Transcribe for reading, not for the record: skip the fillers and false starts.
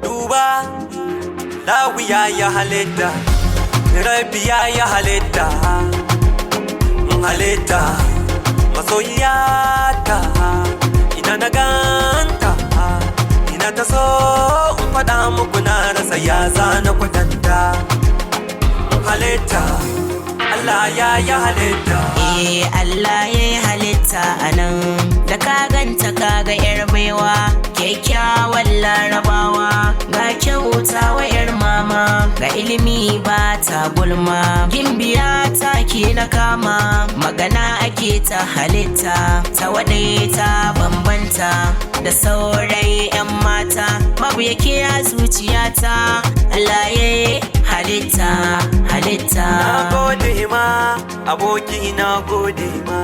Duba, lawiya ya halitta, rabiya ya halitta, halitta, masoyiyata, ina na ganta, ina ta so in faɗa muku na rasa ya zana kwatanta. Halitta, Allah ya yi halitta. Eh, Allah ya yi halitta a nan da ka ganta ka ga 'yar baiwa, kyakkyawan Larabawa, ga kyauta wa 'yar mama, ga ilimi ba ta gulma. Gimbiya ta ke na kama magana ake ta halitta ta waɗai ta bambanta da sauran 'yan mata, babu yake a zuciyata. Allah ya yi halitta, halitta. Na gode ma, aboki, na gode ma.